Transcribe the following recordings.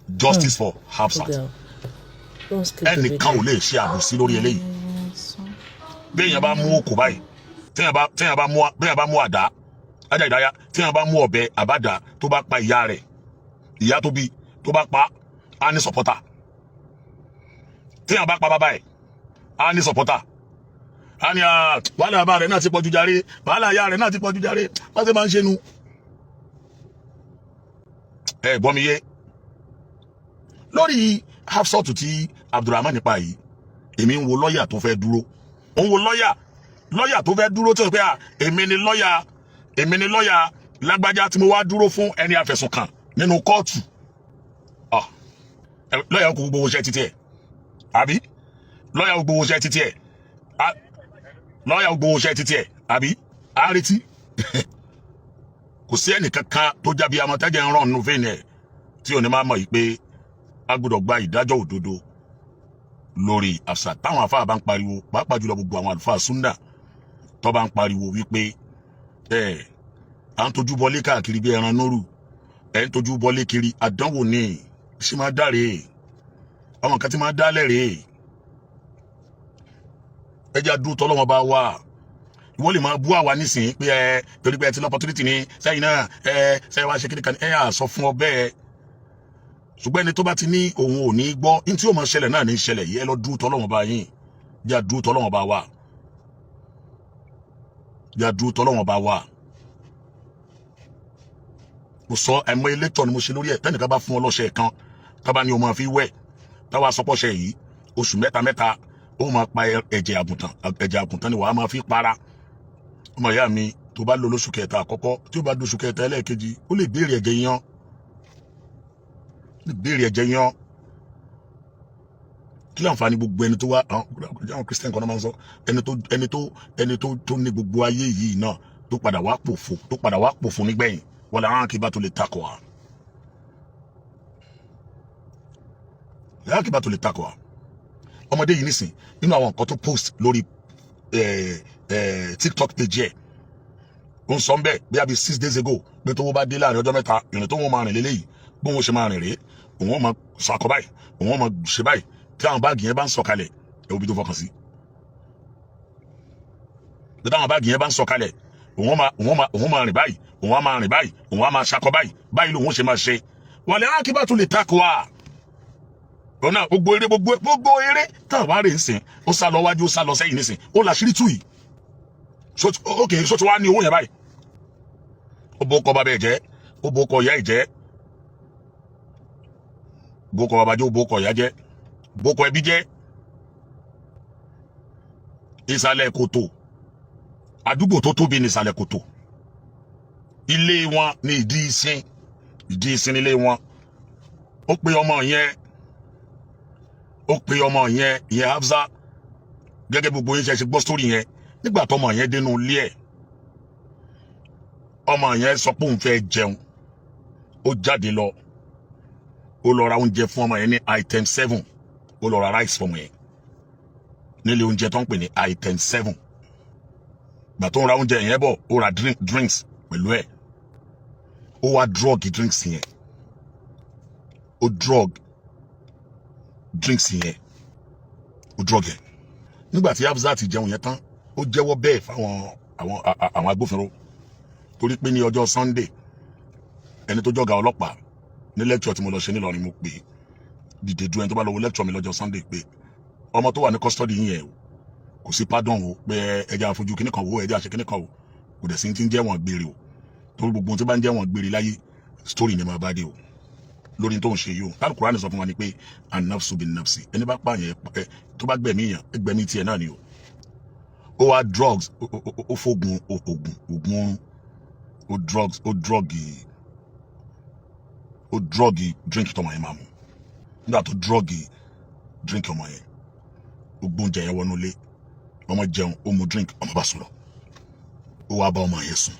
Justice for Hafsat. Ó ga o. Don't skip the Ẹnìkan ò video. lè ṣe àbòsí lórí eléyìí. Béèyàn bá mú òkú báyìí, téèyàn bá mú àdá ajá ìdáyà, téèyàn bá mú ọ̀bẹ àbádà tó bá pa ìyá rẹ̀, ìyá tó bí, tó bá pa á ní supporter. Téèyàn bá pa bàbá ẹ̀, á ní supporter, á ní wàhálà bàbá rẹ̀ náà ti pọ̀jù jàre, wàhálà ìyá rẹ̀ náà ti pọ̀jù jàre, wọ́n ti máa ń ṣe nu. Ẹ gbọ́ mi yé lórí Hafsat tí Abdulrahman nípa yìí. Èmi ń wo lọ́ọ̀yà tó fẹ́ dúró, ń wo lọ́ọ̀yà tó fẹ́ dúró tó pé à, èmi ni lọ́ọ̀yà lágbájá tí mo wá dúró fún ẹni àfẹ̀sùn kàn nínú kóòtù. Ah, lọ́ọ̀yà kò gbowó iṣẹ́ títí ẹ̀, àbí lọ́ọ̀yà kò gbowó iṣẹ́ títí ẹ̀? Ah, lọ́ọ̀yà kò gbowó iṣẹ́ títí ẹ̀, àbí? À ń retí. Kò sí ẹnìkankan tó jábí amọ̀tẹ́jẹ̀ ń rán nínú fẹ́ẹ̀nì ẹ̀ tí ò ní máa mọ̀ yìí pé a gbọ́dọ̀ gba ìdájọ́ òdodo lórí Hafsat. Táwọn afáà bá ń pariwo, pàápàá jùlọ gbogbo àwọn àlùfáà súnà tó bá ń pariwo wípé ẹ à ń tójú bọlé káàkiri bí ẹran nóru, ẹ ń tójú bọlé kiri, àdánwò ní ṣé máa dáre àwọn nǹkan tí máa dálẹ̀ rèé. Ẹ jẹ́ àdúró tọ́lọ́wọ́n bá wà. Ìwọ lè máa bú àwa nísìnyí pé ẹ torí pé ẹ ti lọ opportunity ní sẹ́yìn náà, ẹ sẹ́yìn wá ṣe kíni kan, ẹ à sọ fún ọ bẹ́ẹ̀. Ṣùgbọ́n ẹni tó bá ti ní òun ò ní gbọ́ ní tí yóò máa ṣẹlẹ̀ náà ní ṣẹlẹ̀ yìí. Ẹ lọ dúró tọ́lọ́wọ́n bá yín. Jẹ́ àdúró tọ́lọ́wọ́n bá wà, jẹ́ àdúró tọ́lọ́wọ́n bá wà. Mo sọ ẹ̀mọ elétọ̀ ni mo ṣe lórí ẹ̀. Tẹ́nìkan bá fún ọ lọ́ṣẹ̀ kan, tó bá ní o máa fi wẹ̀, táwa sọpọ́ṣẹ̀ yìí, oṣù mẹ́ta mẹ́ta ó máa pa ẹ̀jẹ̀ àgùntàn, ẹ̀jẹ̀ àgùntàn ni wàá máa fi para. Ọmọ ìyá mi, tó bá lò lóṣù kẹta àkọ́kọ́, tí ó bá dóṣù kẹta ẹlẹ́ẹ̀kejì, ó lè béèrè ẹ̀jẹ̀ yan, lè béèrè ẹ̀jẹ̀ yan. Kí láǹfààní gbogbo ẹni tó wá? Àwọn Christian kan náà máa ń sọ, ẹni tó ní gbogbo ayé yìí náà tó padà wá pòfo nígbẹ̀yìn. Wala aqibatu lit-taqwa, aqibatu lit-taqwa. Ọmọdé yìí nísìn, nínú àwọn nǹkan tó post lórí TikTok page ẹ̀, ó ń sọ ń bẹ́ẹ̀ bí i 6 days ago pé tó bá dé láàrin ọjọ́ 3, ìrìn tó wọ́n máa rìn lélẹ́yìí, bóun ó ṣe máa rìn rèé, òun ó máa sọ akọ báyìí, òun ó máa ṣe báyìí tí àwọn báàgì yẹn bá ń sọ̀kalẹ̀. Ẹ wo bí tó fọkàn sí bí táwọn báàgì yẹn bá ń sọ̀kalẹ̀, òun ó máa rìn báyìí, òun á máa rìn báyìí, òun á máa ṣakọ báyìí, báyìí lòun ó ṣe máa ṣe. Wal aqibatu lit-taqwa. Òun náà gbogbo eré, gbogbo eré táwọn bá rè ń sìn, ó sá lọ wájú, ó sá lọ sẹ́yìn nísìn, ó làṣírí tú yìí. Ok, so ti wá ní owó yẹn báyìí, ó bó kọ bàbá ẹ̀ jẹ́, ó bó kọ ìyá ẹ̀ jẹ́, bó kọ bàbá jẹ́, ó bó kọ ìyá jẹ́, bó kọ ẹbí jẹ́. Ìsàlẹ̀ kòtò, àdúgbò tó tóbi ní ìsàlẹ̀ kòtò. Ilé wọn ní ìdí ìsìn, ìdí ìsìn nílé wọn. Ó pe ọmọ yẹn, ó pe ọmọ yẹn, ìyẹn Hafsa, gẹ́gẹ́ gbogbo yín ṣe ṣe gbọ́ sórí yẹn. Nígbà tọmọ yẹn dénú ilé ẹ̀, ọmọ yẹn sọ pé òun fẹ́ jẹun. Ó jáde lọ, ó lọ ra oúnjẹ fún ọmọ yẹn ní Item 7. Ó lọ ra rice fún ọmọ yẹn nílé oúnjẹ tó ń pè ní Item 7. Gbà tó ń ra oúnjẹ yẹn bọ̀, ó ra drinks pẹ̀lú ẹ̀. Ó wá drug drinks yẹn, ó drug drinks yẹn, ó drug yẹn. Nígbà tí Hafsat jẹun yẹn tán, ó jẹ́wọ́ bẹ́ẹ̀ fáwọn àwọn agbófinró, torí pé ní ọjọ́ Sunday, ẹni tó jọ̀gá ọlọ́pàá ní lecture tí mo lọ ṣe nílọrin, mo pè é dìde dúró. Ẹni tó bá lọ wo lecture mi lọ́jọ́ Sunday, pé ọmọ tó wà ní custody yín yẹn o, kò sí pardon o, pé ẹja àfojú kíní kan wo, ẹja àṣẹ kíní kan o, kò dẹ̀ sí ti ń jẹ́ wọn gbére o, torí gbogbo ohun tí bá ń jẹ́ wọn gbére láyé, story ni màá bá dé o lórí tó ń ṣe yìí o. Táàlù Kùránì sọ fún wa ni pé an-nafsu bin-nafsi, ẹni bá pààyàn ẹ, tó bá gbẹ̀mí yàn, ẹgbẹ̀mí tiẹ̀ náà ni o. Ó wá drugs, ó fógun oògùn oorun, ó drugs, ó drug drink tọmọ yẹn máa mu. Nígbà tó drug drink ọmọ yẹn, ó gbóúnjẹ yẹn wọnú ilé, ọmọ jẹun, ó mu drink, ọmọ bá sùn lọ. Ó wá bá ọmọ yẹn sùn,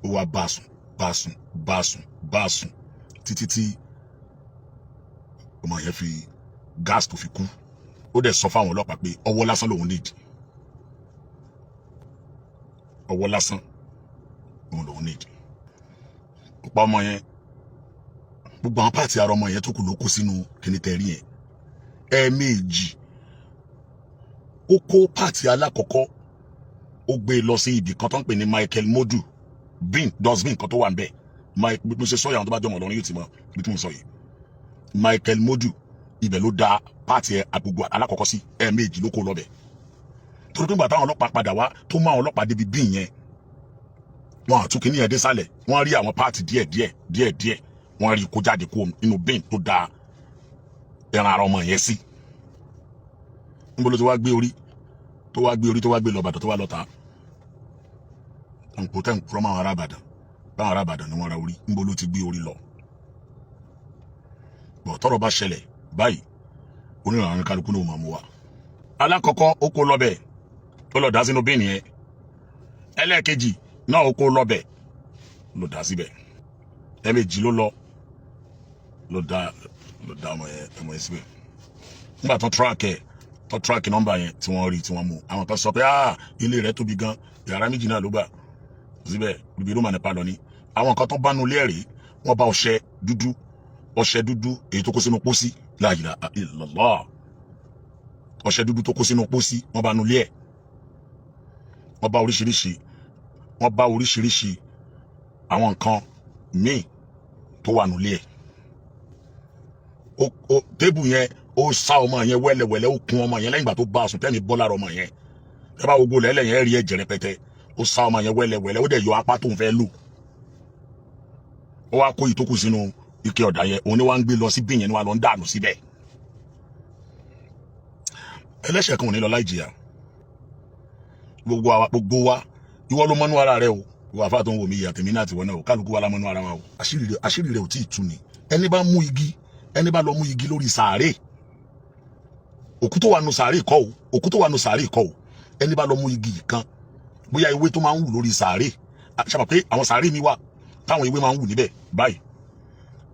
ó wá bá sùn, bá sùn, bá sùn, bá sùn títí tí ọmọ yẹn fi gas tó fi kú. Ó dẹ̀ sọ fáwọn ọlọ́pàá pé ọwọ́ lásán lòun need, ọwọ́ lásán òun lòun need. Ó pa ọmọ yẹn. Gbogbo àwọn part ara ọmọ yẹn tó kù ló kó sínú kíní tẹ̀rí yẹn. Ẹ̀ẹ̀mejì ó kó part alákọ̀ọ́kọ́, ó gbé e lọ sí ibì kan tó ń pè ní Michael Modu bin dustbin kan tó wà níbẹ̀. Mike, bí mo ṣe sọ yìí, àwọn tó bá jọmọ lọrin yóò ti mọ ibi tí mo sọ yìí. Michael Modu, ibẹ̀ ló da part ẹ̀ gbogbo alákọ̀ọ́kọ́ sí. Ẹ̀ẹ̀mejì ló kó lọ bẹ̀, torí pé ìgbà táwọn ọlọ́pàá padà wá tó mú àwọn ọlọ́pàá débi bin yẹn, wọn àtún kìíní yẹn dé sálẹ̀, wọ́n rí àwọn part díẹ̀ díẹ̀ díẹ̀ díẹ̀, wọ́n rí kó jáde kó inú bin tó da ẹran ara ọmọ yẹn sí. Níbo ló ti wá gbé orí tó wá gbé orí tó wá gbé lọ Ìbàdàn, tó wá lọ ta nǹkó tẹ̀ ń kúrọ́ mọ́ àwọn ará Ìbàdàn, báwọn ará Ìbàdàn ni wọ́n ra orí? Níbo ló ti gbé orí lọ? Bọ̀ tọ́rọ̀ bá ṣẹlẹ̀ báyìí, onírànà kálukú ní òun máa mú wa. Alákọ̀ọ́kọ́, ó kó lọ́bẹ̀, ó lọ dá sínú bin yẹn. Ẹlẹ́ẹ̀kejì náà, ó kó lọ́bẹ̀, ló dá síbẹ̀. Ẹ̀ẹ̀mejì ló lọ ló dá ọmọ yẹn síbẹ̀. Nígbà tó track ẹ̀, tó track nọ́mbà yẹn, tí wọ́n rí, tí wọ́n mú, àwọn kan sọ pé, "Ah, ilé rẹ̀ tóbi gan, yàrá méjì náà ló gbà síbẹ̀, ibi room and parlour ni." Àwọn kan tó bá nu ilé ẹ̀ rí, wọ́n bá ọṣẹ dúdú, ọṣẹ dúdú èyí tó kó sínú pósí. La ilaha illallah. Ọṣẹ dúdú tó kó sínú pósí, wọ́n bá nu ilé ẹ̀. Wọ́n bá oríṣiríṣi, wọ́n bá oríṣiríṣi àwọn nǹkan míì tó wà nulẹ̀ ẹ̀. Ó table yẹn, ó sá ọmọ yẹn wẹ́lẹ́wẹ́lẹ́, ó kun ọmọ yẹn lẹ́yìn ìgbà tó bá a sùn, tẹ́mi bọ́ lára ọmọ yẹn. Ẹ bá gbogbo lẹ́lẹ̀ yẹn, rí ẹ̀jẹ̀ rẹpẹtẹ. Ó sá ọmọ yẹn wẹ́lẹ́wẹ́lẹ́, ó dẹ̀ yọ apá tó ń fẹ́ lò, ó wá kó ìtókù sínú ike ọ̀dà yẹn. Òun ni wàá ń gbé lọ sí bin yẹn, ni wàá lọ ń dànù síbẹ̀. Ẹlẹ́ṣẹ̀ kan ò ní lọ láì jìyà. Gbogbo wa, gbogbo wa, ìwọ ló mọ́nú ara rẹ o. Ìwọ àfa tó ń wò mí yìí, àtẹ̀mí náà, tiwọ́ náà o, kálukú wa la mọ́nú ara wa o. Àṣírí rẹ ò tí ì tú ni. Ẹni bá mú igi, ẹni bá lọ mú igi lórí sàárè, òkú tó wà nù sàárè kọ́ o, òkú tó wà nù sàárè kọ́ o. Ẹni bá lọ mú igi kan, bóyá ewé tó máa ń wù lórí sàárè, ṣàmọ̀ pé àwọn sàárè mi wà táwọn ewé máa ń wù níbẹ̀ báyìí,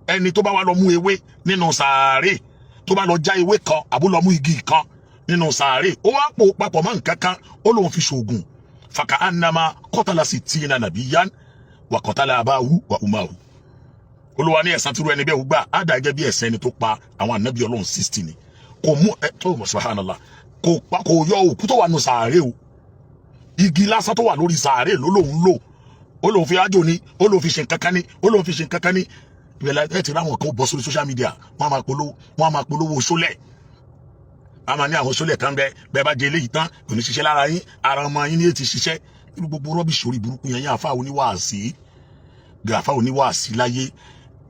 ẹni tó bá wà lọ mú ewé nínú sàárè, tó bá lọ já ewé kan àbó lọ mú igi kan nínú sàárè, ó wá pò papọ̀ mọ́ nǹkan kan, ó lóun fi ṣoògùn, fàkà ànàmà kọ́tàlá sí tìǹà nàbí yán wà kọ́tàlá abáhu wà umahu. Olúwa ní ẹ̀san tírú ẹni bẹ́ẹ̀ gbà á dà gẹ́gẹ́ bí ẹ̀san ẹni tó pa àwọn ànábì Ọlọ́run 60 ni. Kò mú ẹ tó mọ̀, subhanallah, kò pa, kò yọ òkú tó wà nù sàárè o. Igi lásán tó wà lórí sàárè ló lóun lò, ó lóun fi ájò ni, ó lóun fi ṣe nǹkan kan ni, ó lóun fi ṣe nǹkan kan ni. Ìbẹ̀lẹ̀ ẹ ti ráwọn kan bọ́ sórí social media, wọ́n á máa polówó, wọ́n á máa polówó sólẹ̀, a máa ní àwọn sólẹ̀ kan bẹ́ẹ̀ bẹ́ẹ̀ bá jẹ eléyìí tán, kò ní ṣiṣẹ́ lára yín, ara ọmọ yín ní ètí ṣiṣẹ́. Irú gbogbo rubbish orí burúkú yẹn yẹn, àfa oníwàásí, gàfà oníwàásí láyé,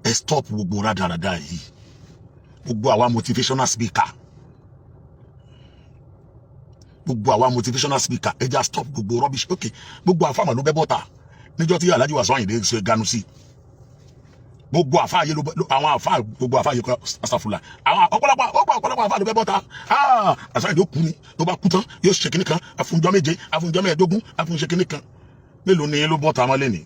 ẹ stop gbogbo rádaràda yìí. Gbogbo àwa motivational speaker, gbogbo àwa motivational speaker, ẹ já stop gbogbo rubbish. Ok, gbogbo àfàmà ló bẹ́ bọ́ta níjọ́ tí Alhaji Wasiu Ayinde ṣe ganu sí. Gbogbo àfa ayé ló àwọn àfa, gbogbo àfa ayé kọ asàfùlà, àwọn ọ̀pọ̀lọpọ̀ ọ̀pọ̀lọpọ̀ àfa ló bẹ́ bọ́ta. Ah, Wasiu Ayinde ó kú ni, tó bá kú tán yóò ṣe kíní kan, àfúnjọ́ 7, àfúnjọ́ 15, àfúnṣe kíní kan. Mélòó ni ló bọ́ta mọ́ lẹ́nìí?